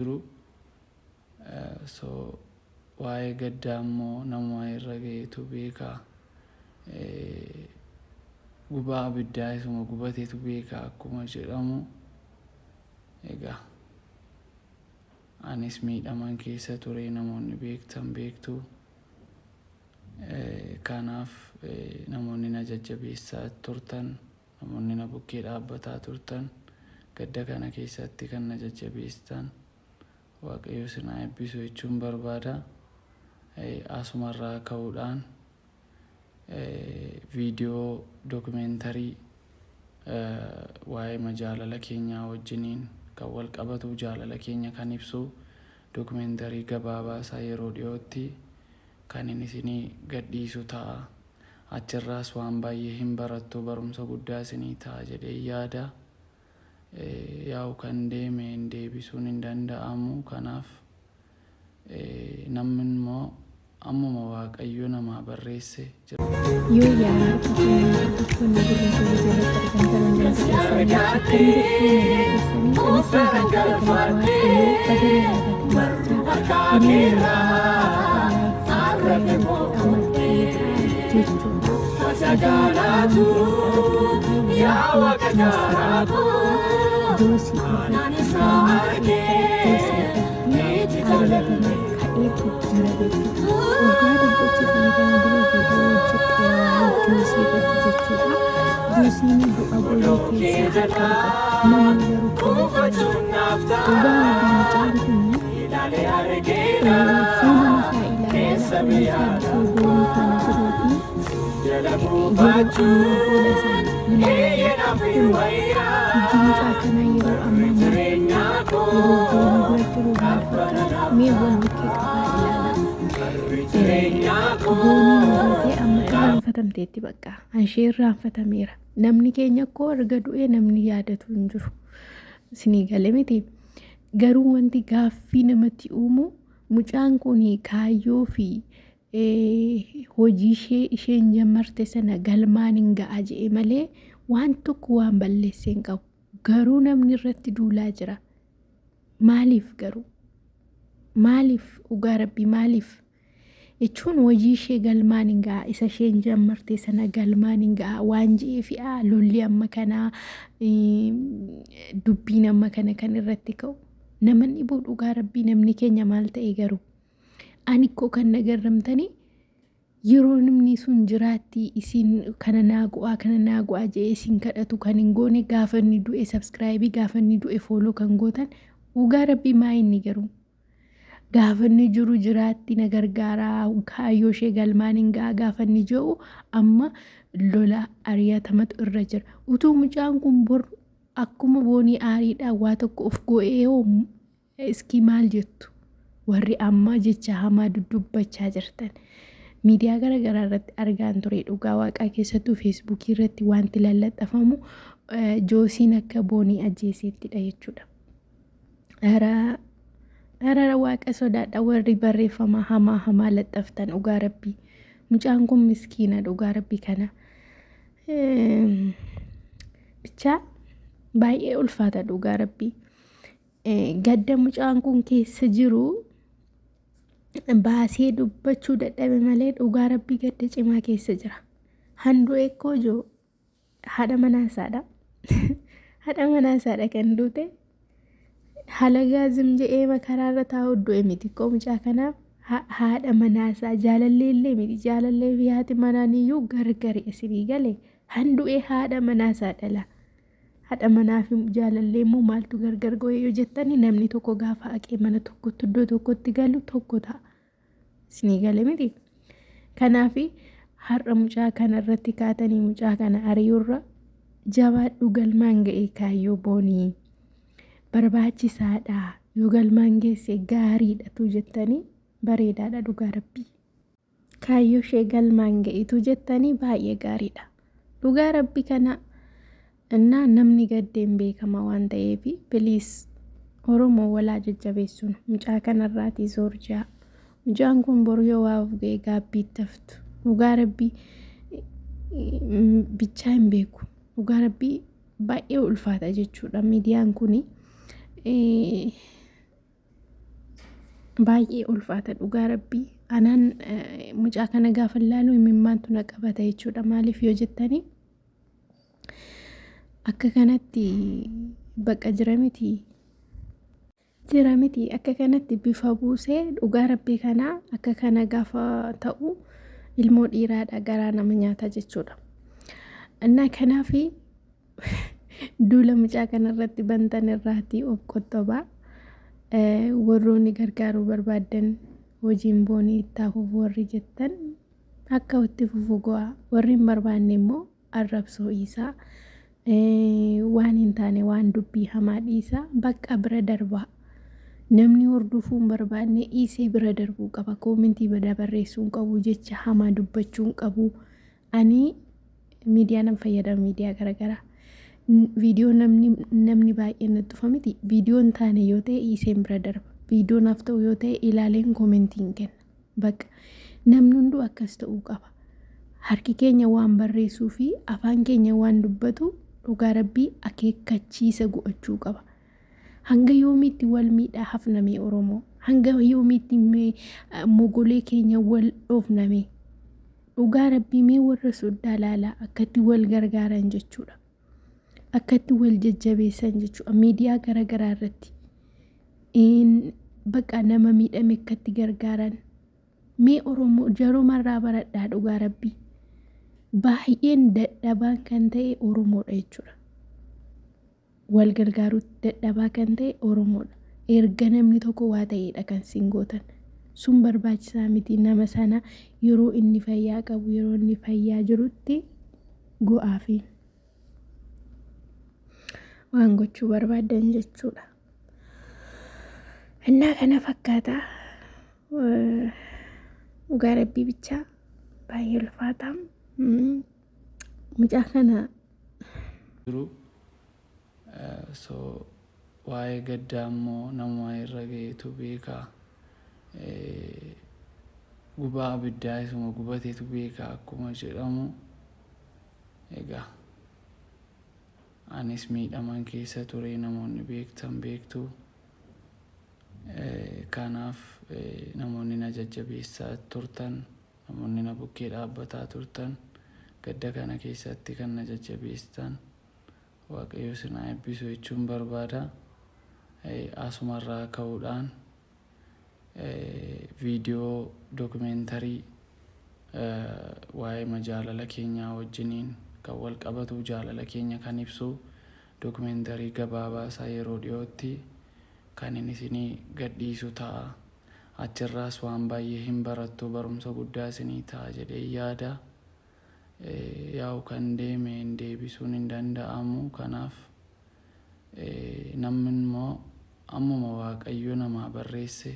Jiru. So waa'ee gaddaa immoo nama irra ga'eetu beeka. Gubaa abiddaa isuma gubateetu beeka akkuma jedhamu, egaa anis miidhaman keessa ture, namoonni beektan beektu. Kanaaf namoonni na jajjabeessaa turtan, namoonni na bukkee dhaabbataa turtan, gadda kana keessatti kan na jajjabeessitan, Waaqayyo isin haa eebbisu jechuun barbaada. Asumarraa ka'uudhaan viidiyoo documentary waa'ee jaalala keenyaa wajjiniin kan wal qabatu, jaalala keenya kan ibsu, documentary gabaabaa isaa yeroo dhiyootti kan inni isinii gadhiisu ta'a. Achirraas waan baay'ee hin barattu, barumsa guddaa isinii ta'a jedhee yaada. Yaa'u kan deeme hin deebisuun hin danda'amu. Kanaaf namni immoo ammuma Waaqayyo namaa barreesse jira. Yoo yaa harka fuunee hordoftoonni gurra tole jalatti argamtan hundumti keessanii, akkam jirtu? Nagaa keessanii? Anis nagaa galata Waaqayyoo. Baga nagaa taatan jechaa, kanneen yeroo ammaa like, subscribe maatii kiyya ta'an jechuudha. Egaa wanti ani qabadhee dhufe waa'ee Joosii irratti, Joosii irratti ari'atama ka'eetu jira jechuudha. Dhugaa dubbachuuf, ani kana dura viidiyoo hojjedheera waa'ee Joosii irratti jechuudha. Joosiin du'a Boonii keessaa harka hin qabu. Namni garuu kana hin amanu. Dhugaa Rabbii, mucaan kun fuuluma isaa ilaalaa, fuulli isaa bifa Boonii faana jiruu fi yeroo ammaa fuula isaa ilaalaa kun, ijji mucaa kanaa yeroo ammaa maal fakkaata? Yeroo Boonii bira jiru maal fakkaata? Mee wal bukkee qabaa ilaalaa. Booniin duutee amma irraanfatamteetti, bakka anshee irraanfatameera. Namni keenya koo erga du'ee namni yaadatu hin jiru. Isinii gale miti? Garuu wanti gaaffii namatti uumu, mucaan kun kaayyoo fi hojii ishee isheen jammarte sana galmaan hin ga'a je'e malee waan tokko waan balleessee hin qabu. Garuu namni irratti duulaa jira. Maaliif garuu? Maaliif, dhugaa Rabbii, maaliif? Jechuun hojii ishee galmaan hin ga'a, isa isheen jammarte sana galmaan hin ga'a waan je'ee fi'aa lolli amma kanaa, dubbiin amma kana kan irratti ka'u. Nama dhibuu, dhugaa Rabbii, namni keenya maal ta'e garuu? Ani koo kan na garramtanii, yeroo namni sun jiraatti isin kana naa go'aa, kana naa go'aa jedhee isin kadhatu kan hin goone, gaafa inni du'e subscribe, gaafa inni du'e follow kan gootan, dhugaa Rabbii, maa inni garuu? Gaafa inni jiru jiraatti na gargaaraa, kaayyoo ishee galmaan hin ga'a gaafa inni jedhu, amma lola ari'atamatu irra jira. Utuu mucaan kun bor akkuma Boonii aariidhaan waa tokko of go'ee hoo, iskii maal jettu warri amma jecha hamaa dudubbachaa jirtan? Miidiyaa gara garaa irratti argaan ture, dhugaa Waaqaa, keessattuu Feesbuukii irratti wanti lallaxafamu Joosiin akka Boonii ajjeeseettidha jechuudha. Dhara, Waaqa sodaadha warri barreeffama hamaa hamaa laxxaftan, dhugaa Rabbii. Mucaan kun miskiina, dhugaa Rabbii kana. Bichaa baay'ee ulfaata, dhugaa Rabbii. Gadda mucaan kun keessa jiru baasee dubbachuu dadhabe malee, dhugaa Rabbii, gadda cimaa keessa jira. Handuu eekkoo jiru haadha manaa isaadha. Haadha manaa isaadha kan duute. Halagaa zim je'ee makaraarra taa'u du'e miti koo, mucaa kanaaf haadha manaa isaa, jaalallee illee miti. Jaalallee fi haati manaan iyyuu gargari, isinii galee? Handu'ee haadha manaa isaa dhala. Haadha manaa fi jaalallee immoo maaltu gargar go'e yoo jettani, namni tokko gaafa haqee mana tokkotti, iddoo tokkotti galu tokko ta'a. Isinii gale miti? Kanaaf har'a mucaa kana irratti kaatanii mucaa kana ari'uurra, jabaadhu, galmaan ga'ee, kaayyoo Boonii barbaachisaadha, yoo galmaan geesse gaariidha tu jettanii, bareedaadha, dhugaa Rabbii. Kaayyoo ishee galmaan ga'itu jettanii, baay'ee gaariidha. Dhugaa Rabbi kana innaa namni gaddeen beekama waan ta'eef, please, Oromoo walaa jajjabeessuun mucaa kanarraatii zoorjaa. Mucaan kun boru yoo waa of ga'e gaabbiitti haftu. Dhugaa Rabbii bichaa hin beeku. Dhugaa Rabbii, baay'ee ulfaata jechuudha miidiyaan kuni. Baay'ee ulfaata dhugaa rabbii. Anaan mucaa kana gaafa ilaalu imimmaantu na qabata jechuudha. Maaliif yoo jettanii, akka kanatti baqa jira miti. Jira miti, akka kanatti bifa buusee dhugaa rabbii kanaa akka kana gaafa ta'u ilmoo dhiiraadha, garaa nama nyaata jechuudha. Innaa kanaaf duula mucaa kanarratti bantan irraatii of qottobaa. Warroonni gargaaruu barbaaddan, hojiin boonii itti hafuuf warri jettan, akka itti fufu go'aa. Warri hin barbaanne immoo arrabsoo dhiisaa. Waan hin taane, waan dubbii hamaa dhiisaa, bakka bira darbaa. Namni hordofuu hin barbaanne dhiisee bira darbuu qaba. Koomentii badaa barreessuu hin qabu. Jecha hamaa dubbachuu hin qabu. Ani miidiyaa nan fayyadama, miidiyaa garaagaraa. Viidiyoo namni baay'een natti dhufa miti. Viidiyoo hin taane yoo ta'e dhiiseen bira darba. Viidiyoo naaf ta'u yoo ta'e ilaaleen koomentii hin kenna. Bakka namni hunduu akkas ta'uu qaba. Harki keenya waan barreessuu fi afaan keenya waan dubbatu dhugaa rabbii akeekkachiisa go'achuu qaba. Hanga yoomiitti wal miidhaa hafname Oromoo? Hanga yoomiitti mogolee keenya wal dhoofname? Dhugaa rabbii, mee warra soddaa laalaa, akkatti wal gargaaran jechuudha. Akkatti wal jajjabeessan jechuudha. Miidiyaa garaagaraa irratti. Bakka nama miidhame akkatti gargaaran. Mee Oromoo jarumarraa baradhaa dhugaa rabbii. Baay'een dadhabaan kan ta'e Oromoodha jechuudha. Wal gargaaruutti dadhabaa kan ta'e Oromoodha. Erga namni tokko waa ta'eedha kan siin gootan. Sun barbaachisaa miti. Nama sana yeroo inni fayyaa qabu, yeroo inni fayyaa jirutti go'aafi waan gochuu barbaadan jechuudha. Innaa kana fakkaata. Dhugaa rabbii bichaa baay'ee ulfaata. Mucaa kana jiru. So waa'ee gaddaa immoo nama irra ga'eetu beeka. Gubaa abiddaa isuma gubateetu beeka akkuma jedhamu. Egaa anis miidhaman keessa ture, namoonni beektan beektu. Kanaaf namoonni na jajjabeessaa turtan, namoonni na bukkee dhaabbataa turtan, gadda kana keessatti kan na jajjabeessitan, Waaqayyo isin haa eebbisu jechuun barbaada. Asumarraa ka'uudhaan viidiyoo dookumentarii waa'ee jaalala keenyaa wajjiniin kan wal qabatu, jaalala keenya kan ibsu dookumentarii gabaabaa isaa yeroo dhiyootti kan inni isinii gadhiisu ta'a. Achirraas waan baay'ee hin barattu, barumsa guddaa isinii ta'a jedhee yaada. Yaa'u kan deeme hin deebisuun hin danda'amu. Kanaaf namni immoo ammuma Waaqayyo namaa barreesse.